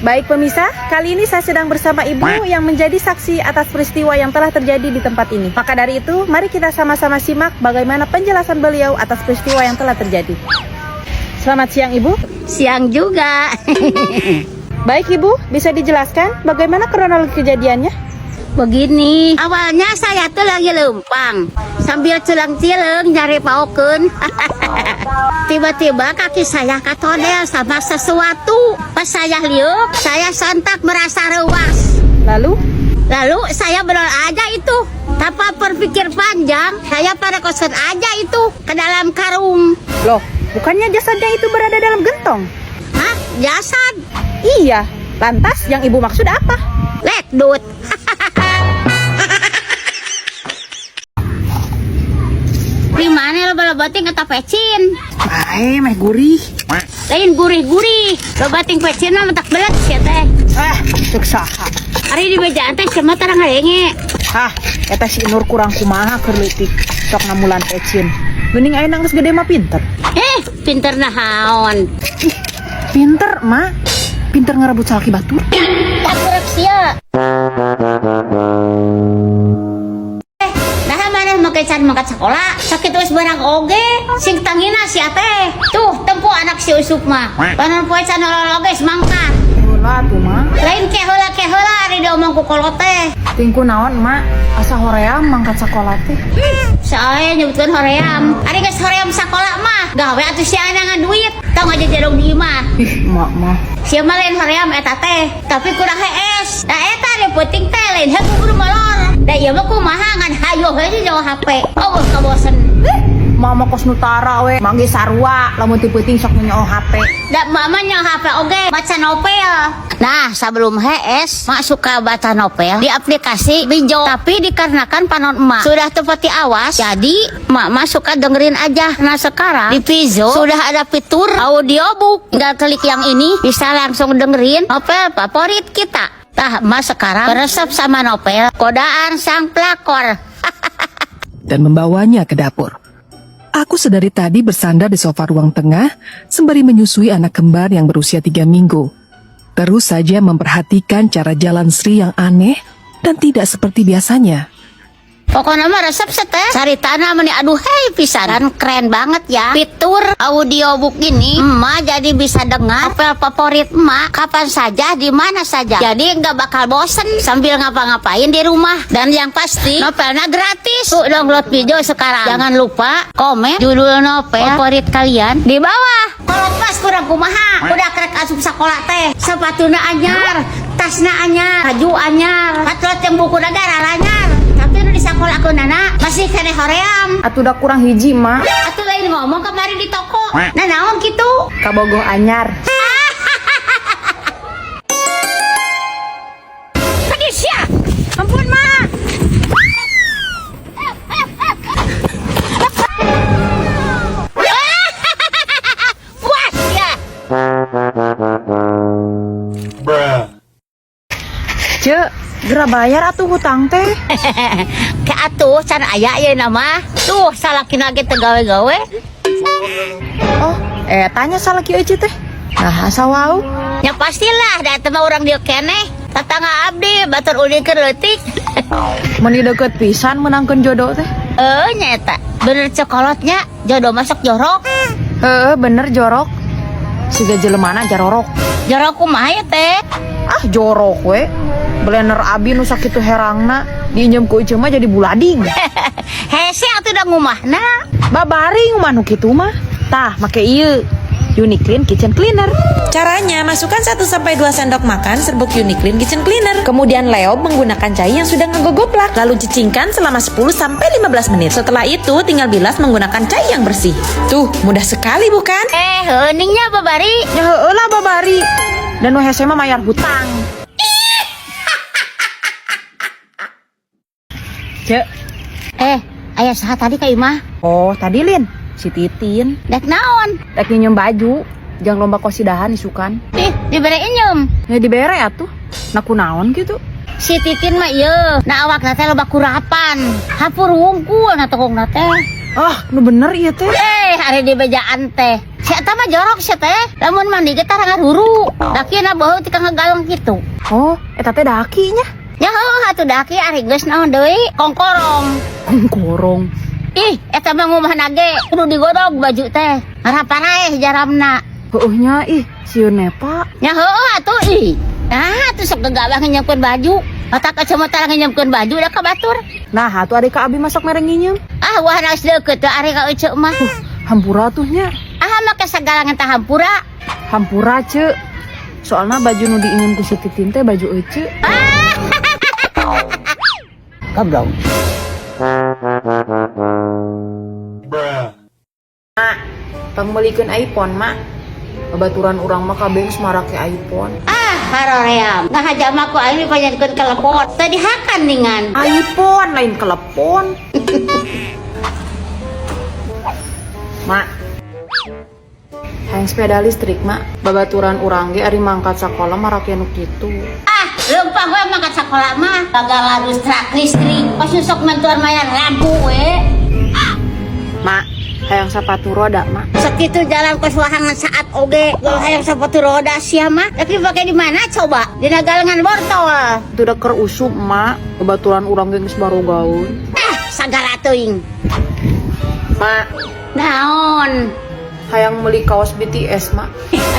Baik pemirsa, kali ini saya sedang bersama ibu yang menjadi saksi atas peristiwa yang telah terjadi di tempat ini. Maka dari itu, mari kita sama-sama simak bagaimana penjelasan beliau atas peristiwa yang telah terjadi. Selamat siang, Ibu. Siang juga. Baik Ibu, bisa dijelaskan bagaimana kronologi kejadiannya? Begini, awalnya saya tuh lagi lempang sambil celang-cileng nyari paukeun. Tiba-tiba kaki saya katodel sama sesuatu. Pas saya liuk, saya sontak merasa rewas. Lalu? Lalu saya berol aja itu. Tanpa berpikir panjang, saya pada kosan aja itu ke dalam karung. Loh, bukannya jasadnya itu berada dalam gentong? Hah? Jasad? Iya, lantas yang ibu maksud apa? Lekdut. Di mana lo bating eta pecin? Bae, meh gurih. Lain gurih-gurih. Lo bating pecin mah mentak belet sia teh. Ah, cek saha. Ari di bejaan teh cenah tarang ngadenge. Hah, eta si Nur kurang kumaha keur leutik. Sok ngamulan pecin. Geuning ayeuna geus gede mah pinter. Eh, pinter naon? Ih, pinter, Mak. Pinter ngerebut salaki batur. Takurep sia. Eh, nah maneh make can mangkat sekolah, sakit wis barang oge, sing tangina sia teh. Tuh, tempo anak si Usup mah. Panon poe can olol oge mangkat. Heula tuh, Mak. Lain keheula keheula ari diomong ku kolot teh. Tingku naon, Mak? Asa hoream mangkat sekolah teh. Soalnya nyebutkan hoream. Ari geus hoream sakola mah, gawe atuh sia ngan duit. Tong aja jerong di imah. Ih, Mak mah. Sia mah lain hoream eta teh, tapi kurang hees. Da eta nu penting teh lain heuh kudu molor. Da ieu mah kumaha ngan hayoh aja jauh HP. Oh, kabosen. Mama kos nutara we, mangge sarua lamun teu peuting sok nyoo HP. Da mama nyoo HP oge baca novel. Nah, sebelum HS, mak suka baca novel di aplikasi Bijo. Tapi dikarenakan panon emak sudah seperti awas, jadi mak mah suka dengerin aja. Nah sekarang di Vizo sudah ada fitur audiobook. Tinggal klik yang ini, bisa langsung dengerin novel favorit kita. Tah, emak sekarang beresep sama novel Godaan Sang Pelakor. Dan membawanya ke dapur. Aku sedari tadi bersandar di sofa ruang tengah sembari menyusui anak kembar yang berusia 3 minggu. Terus saja memperhatikan cara jalan Sri yang aneh dan tidak seperti biasanya. Pokoknya mah resep seteh. Caritana meni aduh hei pisan. Dan keren banget ya. Fitur audiobook ini emak jadi bisa dengar novel favorit emak kapan saja, di mana saja. Jadi nggak bakal bosen sambil ngapa-ngapain di rumah. Dan yang pasti novelnya gratis. Tuh download video sekarang. Jangan lupa komen judul novel favorit kalian di bawah. Kalau pas kurang kumaha, udah krek asup sekolah teh, sepatuna anyar, tasna anyar, baju anyar, patrot yang buku negara anyar. Tapi nu di sekolah aku nana masih kene hoream. Atuh udah kurang hiji, Mak. Atuh lain ngomong kemarin di toko. Nah naon gitu? Kabogoh anyar. Pedis ya. Ampun, Mak. Puas ya. Bruh. Cek, geura bayar atuh hutang teh. Ke atuh can aya ieu nama. Tuh salakina ge teu gawe-gawe. Oh, tanya salaki euy teh. Nah, asa wau. Ya pastilah da eta mah urang dieu keneh. Tatangga abdi batur ulin keur leutik. Meuni deukeut pisan meunangkeun jodoh teh. Heuh nya eta. Bener cokolotnya jodoh masuk jorok. Heeh, bener jorok. Siga jelemana jarorok. Jorok kumaha ya teh? Ah, jorok we. Blender abi nu sakitu herangna diinjem ku iceu mah jadi bulading. Hese atuh da ngumahna. Babari ngumah nu kitu mah. Tah, make ieu. Uniclean Kitchen Cleaner. Caranya, masukkan 1-2 sendok makan serbuk Uniclean Kitchen Cleaner. Kemudian leob menggunakan cai yang sudah ngegogoplak. Lalu cicingkan selama 10-15 menit. Setelah itu tinggal bilas menggunakan cai yang bersih. Tuh, mudah sekali bukan? Eh, heuningnya babari. Ya heueuh lah babari. Dan nu hese mah mayar hutang. Cek. Eh, aya saha tadi ka imah? Oh, tadi Lin, si Titin. Dek naon? Dek nyinyum baju. Jang lomba kosidahan isukan. Ih, dibere inyum. Ya dibere atuh. Nah kunaon gitu. Si Titin mah ieu, na awakna teh loba kurapan. Hapur wungkul na tokongna teh. Ah, nu bener ieu teh. Eh, Ari dibejaan teh. Si eta mah jorok sia teh. Lamun mandi ge tara ngaruru. Dakina beuheung tika ngagaleng kitu. Oh, eta teh daki nya. Ya heuh atuh daki ari geus naon deui? Kongkorong. Kongkorong. Ih, eta mah ngumahna ge kudu digodog baju teh. Ngaraparaeh jaramna. Heueuh nya ih, sieun nepa. Nya heueuh atuh ih. Nah, atuh sok gegabah nginjemkeun baju. Otak kacamata nginjemkeun baju da ka batur. Nah, atuh ari ka abi masuk mere nginjem. Ah, wah geus deukeut teh ari ka eceu mah. Hampura tuh nya. Ah, make sagala ngenta hampura. Hampura, Ceu. Soalna baju nu diinjem ku si Titin teh baju eceu. Goblok. Pangmeulikeun iPhone, Mak. Babaturan urang mah kabeh geus marake iPhone. Ah, haroream. Nah, jama ku aing dipanjankeun telepon. Tadi hakan ningan. iPhone lain telepon. Mak. Hayang sepeda listrik, Mak. Babaturan urang ge ari mangkat sakola marake nu kitu. Ah, leumpang we mangkat sakola mah. Gagal lustrak listrik. Pas sok mantuan mayar lampu we. Mak, hayang sepatu roda, Mak. Sakitu jalan kos wahangan saat oge. Kalau hayang sepatu roda sia mah. Tapi pakai di mana coba? Dina galengan bortol. Itu udah keur usum, Mak. Babaturan urang ge geus barogaeun. Ah, sagala teuing. Mak, Naon? hayang meuli kaos BTS, Mak.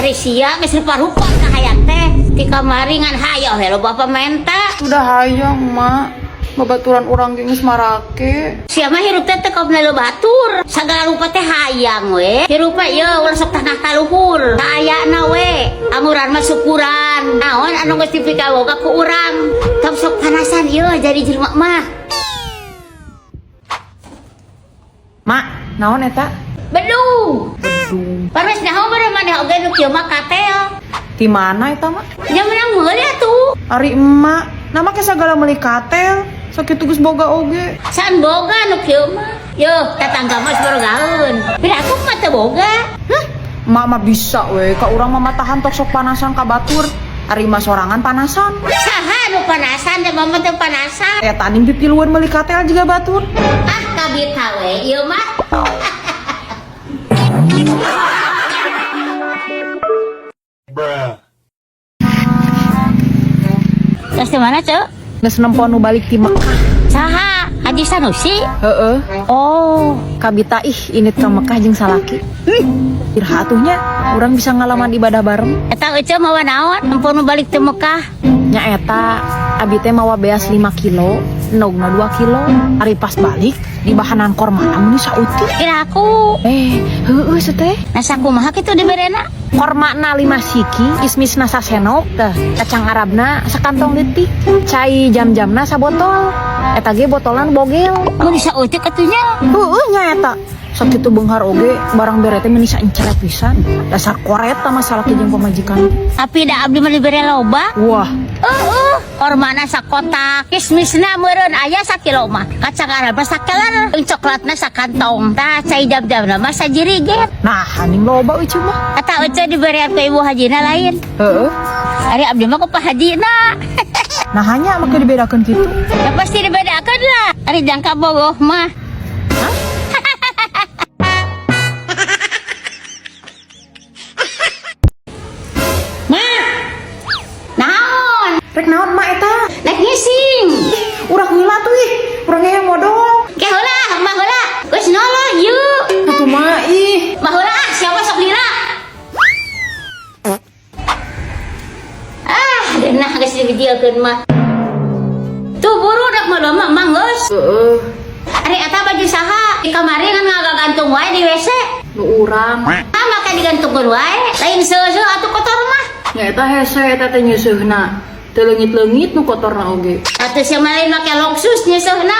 Ari sia geus rupa-rupa ka hayang teh. Ti kamari ngan hayo we lo bapa menta. Udah hayang, Mak. Babaturan urang ge geus marake. Sia mah hirup teh teu kaum batur. Sagala rupa teh hayang we. Hirup mah ieu ulah sok tanah kaluhur. Kaayana we. Anguran mah syukuran. Naon anu geus dipikaboga ku urang. Tong sok panasan ieu jadi jelema mah. Mak, naon eta? Bedung. Bedung. Pares naon bae maneh oge nu kieu mah katel. Di mana eta, Mak? Nya menang meuli atuh. Ari emak, nama ke sagala meuli katel. Sakitu geus boga oge. San boga nu kieu mah. Yo, tetangga mah geus barogaeun. Pira aku mah teu boga. Hah? Emak mah bisa we, ka urang mah matahan tok sok panasan ka batur. Ari mah sorangan panasan. Saha nu panasan teh mama teu panasan. Eta ning pipiluan meuli katel juga batur. Ah, kabita we ieu mah. Terus di mana, Cuk? Geus nempo nu balik ti Mekah. Saha? Haji Sanusi? Heeh. Oh, Kabita ih init ka Mekah jeung salaki. Iraha atuh nya urang bisa ngalaman ibadah bareng. Eta ece mawa naon? Nempo nu balik ti Mekah. Nya eta abi teh mawa beas 5 kilo, endogna 2 kilo. Ari pas balik di bahanan kormana meuni sautik. Kira aku. Heueuh teh. Nah, sakumaha kitu diberena? Kormana 5 siki, kismisna sasenok teh, kacang Arabna sakantong leutik, cai jam-jamna sabotol. Eta ge botolan bogel. Meuni sautik atuh nya. Heueuh nya eta. Sakitu beunghar oge barang bere teh meuni saencret pisan. Dasar koret tah masalah jeung pamajikan. Tapi da abdi mah dibere loba. Wah, Heeh, kormana sakotak, kismisna meureun aya sakilo mah. Kacang Arab sakeler, jeung coklatna sakantong. Tah cai jam-jamna mah sajirigen. Nah haning loba euy mah. Eta ece dibere ku ibu hajina lain. Heeh. Ari abdi mah ku Pak Hajina. Nah hanya make dibedakeun kitu. Ya pasti dibedakeun lah. Ari jangka bogoh mah. Ma. Naon? Rek naon mak eta? Rek ngising. Urang heula tuh ih, urang yang modal. Ke heula, mah heula. Geus nolo yuk. Atuh mak ih. Mah heula ah, siapa sok lila? Ah, geunah geus dibijilkeun mah. Tuh buru dak mah mah mah geus. Heeh. Ari eta baju saha? Di kamari kan ngagagantung wae di WC. Nu urang. Ah, make digantungkeun wae. Lain seuseuh atuh kotor mah. Nya eta hese eta teh nyeuseurna. Teu leungit-leungit nu kotorna oge. Atuh sia mah lain make Loksus nyeuseurna.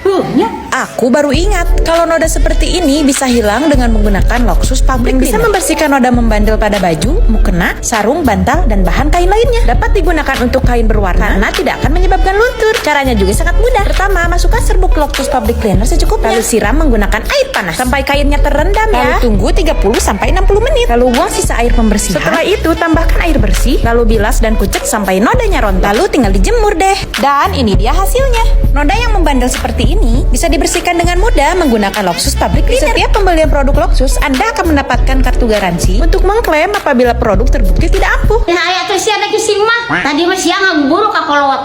Heuh nya. Aku baru ingat kalau noda seperti ini bisa hilang dengan menggunakan Loksus Fabric Cleaner. Bisa membersihkan noda membandel pada baju, mukena, sarung, bantal, dan bahan kain lainnya. Dapat digunakan untuk kain berwarna karena tidak akan menyebabkan luntur. Caranya juga sangat mudah. Pertama, masukkan serbuk Loksus Fabric Cleaner secukupnya. Lalu siram menggunakan air panas sampai kainnya terendam ya. Lalu tunggu 30 sampai 60 menit. Lalu buang sisa air pembersihan. Setelah itu tambahkan air bersih, lalu bilas dan kucek sampai nodanya rontok. Lalu tinggal dijemur deh. Dan ini dia hasilnya. Noda yang membandel seperti ini bisa dibersihkan dibersihkan dengan mudah menggunakan Loxus Fabric Cleaner. Setiap pembelian produk Loxus, Anda akan mendapatkan kartu garansi untuk mengklaim apabila produk terbukti tidak ampuh. Nah, aya tuh sia teh sing mah. Tadi mah sia ngaburu ka kolot.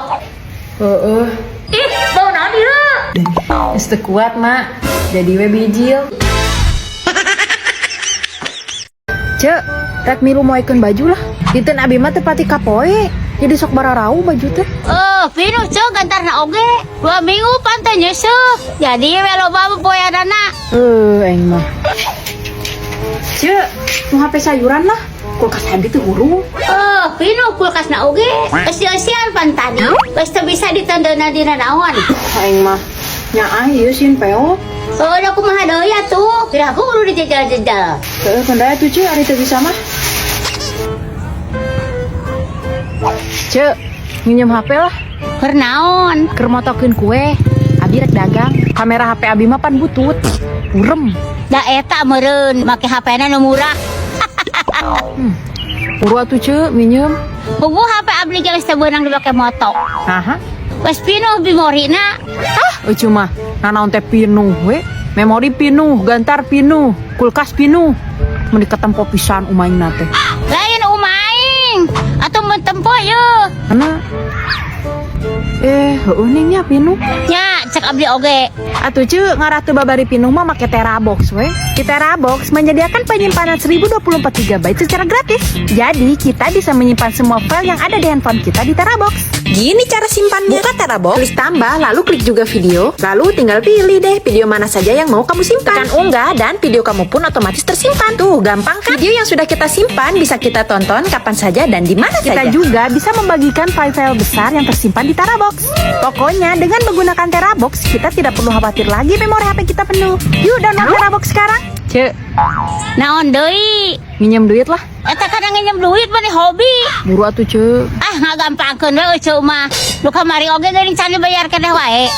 Heeh. Ih, bau naon ieu? Geus teu kuat, Mak. Jadi we bijil. Cek, rek milu moekeun baju lah. Dinten abi mah teu pati kapoe. Jadi sok bararau baju teh. Eh, pinuh ceu gantarna oge. 2 minggu pan teh nyeuseuh. Jadi we loba poeanana. Eh, aing mah. Cek, nu HP sayuran lah. Kulkas abi teh hurung. Eh, pinuh kulkasna oge. Eusi-eusian pan tadi. Geus teu bisa ditendeuna dina naon. Aing mah nyaah ieu sin peo. Oh, da kumaha deui atuh? Kira aku kudu dijejal-jejal. Heeh, kendaya tuh Cek, ari teu bisa mah. Cek, nginjem HP lah. Keur naon? Keur motokeun kue. Abi rek dagang. Kamera HP abi mah pan butut. Burem. Da eta meureun make HP-na nu murah. Puru atuh Cek, minjem. Puguh HP abdi ge geus teu beunang dipake moto. Naha? Geus pinuh memorina. Ah, euceu mah nanaon teh pinuh we. Memori pinuh, gantar pinuh, kulkas pinuh. Mun diketempo pisan umaingna teh. Lain umaing. Atuh mun tempo yeuh. Mana? Eh, heueuh ning nya pinuh. Nya, cek abdi oge. Atuh Ceu, ngarah teu babari pinuh mah make Terabox we. Di Terabox menyediakan penyimpanan 1024 GB secara gratis. Jadi, kita bisa menyimpan semua file yang ada di handphone kita di Terabox. Gini cara simpannya. Buka Terabox, klik tambah, lalu klik juga video. Lalu tinggal pilih deh video mana saja yang mau kamu simpan. Tekan unggah dan video kamu pun otomatis tersimpan. Tuh, gampang kan? Video yang sudah kita simpan bisa kita tonton kapan saja dan di mana Kita saja. juga bisa membagikan file-file besar yang tersimpan di Terabox. Pokoknya dengan menggunakan Terabox, kita tidak perlu khawatir lagi memori HP kita penuh. Yuk download Terabox sekarang. Cek, Naon deui? minjem duit lah. Eta kadang nginjem duit mah hobi. Buru atuh, Cek. Ah, ngagampangkeun we euceu mah. Nu kamari oge geuning can dibayar keneh wae.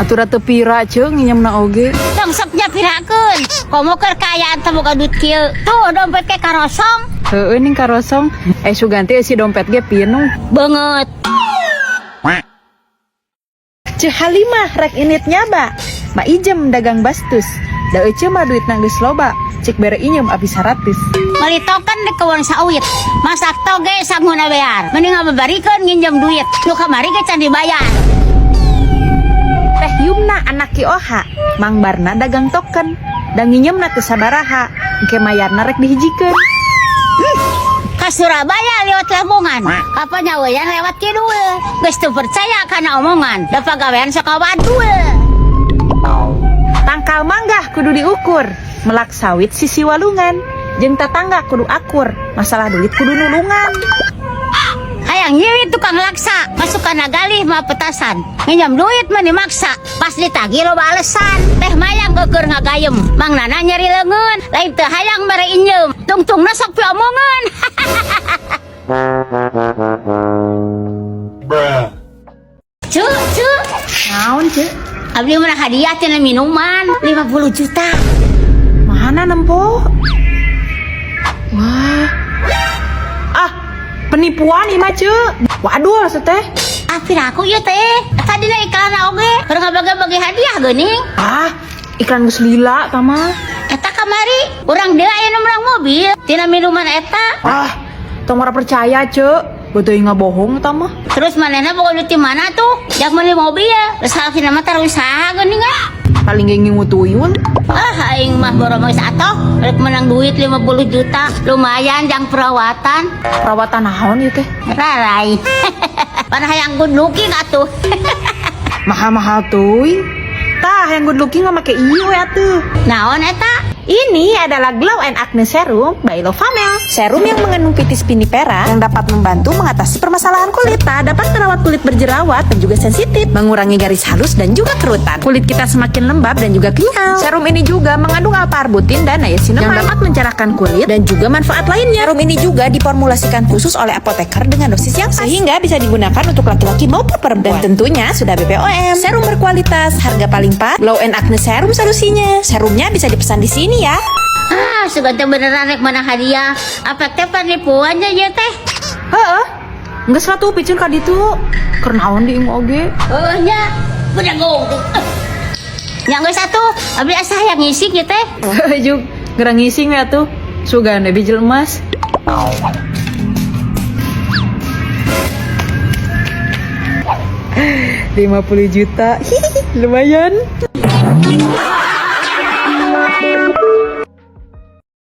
Atuh teu pira, Cek, nginjemna oge. Tong sok nyapirakeun. Komo keur kaayaan teh boga duit kieu. Tuh dompet ke karosong. Heeh ning karosong. Eh suganti si dompet ge pinuh. Beungeut. Ceu Halimah rek init nyaba. Ma Ijem dagang bastus. Da ece mah duit geus loba. Cik bere injem abi 100. Meuli token di kebon sawit. Masak toge sanguna bear. Mending ngababarikeun nginjem duit. Nu kamari ge can dibayar. Teh Yumna anak Ki Oha. Mang Barna dagang token. Da nginjemna teu sabaraha. Engke mayarna rek dihijikeun. Ka Surabaya lewat Lamongan. Kapan nyaweyan lewat kidul. Geus teu percaya kana omongan. Da pagawean sok wadul. Tangkal manggah kudu diukur. Melak sawit sisi walungan. Jeung tatangga kudu akur. Masalah duit kudu nulungan. Hayang nyiwit tukang laksa, masuk kana galih mah petasan. Nginjam duit mah dimaksa, pas ditagih loba alesan. Teh mayang geueur ngagayem, Mang Nana nyeri leungeun, lain teu hayang mere injem. Tungtungna sok piomongan. Cuk, cuk. Naon, Ceu? Abdi menang hadiah tina minuman 50 juta. Mana nempo? Wah. Ah, penipuan ieu mah, Ceu. Waduh, teh. Ah, piraku ieu teh. Tadina iklan oge, keur ngabagi-bagi hadiah geuning. Ah, iklan geus lila tah mah. Eta kamari, urang deui aya nu menang mobil tina minuman eta. Ah, tong ora percaya, Ceu. Betul ngabohong tah mah. Terus manehna boga duit di mana tuh? Jak meuli mobil. Terus akhirna mah tara usaha geuning ah. Paling ge ngingu tuyul. Ah, aing mah boro geus atoh, rek menang duit 50 juta. Lumayan jang perawatan. Perawatan naon ieu teh? Rarai. Pan hayang good looking atuh. Mahal-mahal teuing. Tah, yang good looking mah make ieu we atuh. Naon eta? Ini adalah Glow and Acne Serum by Lovamel. Serum yang mengandung Vitis vinifera yang dapat membantu mengatasi permasalahan kulit. Serta dapat merawat kulit berjerawat dan juga sensitif, mengurangi garis halus dan juga kerutan. Kulit kita semakin lembab dan juga kenyal. Serum ini juga mengandung alpha arbutin dan niacinamide yang dapat mencerahkan kulit dan juga manfaat lainnya. Serum ini juga diformulasikan khusus oleh apoteker dengan dosis yang pas, sehingga bisa digunakan untuk laki-laki maupun perempuan. Dan tentunya sudah BPOM. Serum berkualitas, harga paling pas. Glow and Acne Serum solusinya. Serumnya bisa dipesan di sini ya. Ah, sugan teh beneran rek menang hadiah. Apa teh penipuannya ieu teh? Heeh. Geus lah tuh piceun ka ditu. Keur naon diingu oge? Oh nya, bener. Nya geus atuh, abdi asa hayang ngising ieu teh. Juk, gerang ngising we atuh. Sugan we bijil emas. 50 juta. Lumayan.